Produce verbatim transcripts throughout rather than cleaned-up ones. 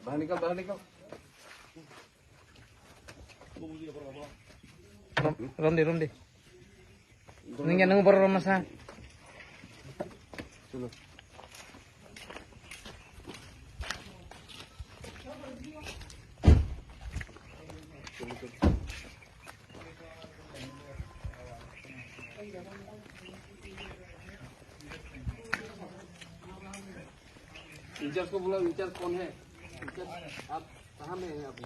Bahan nikal, bahan nikal. Rom, rom di, rom di. Nungya nung boro rom masa. Chalo. Incharge को बुलाओ, इंचार्ज कौन है? इंचार्ज, आप कहाँ में हैं अभी?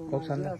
Kok sana.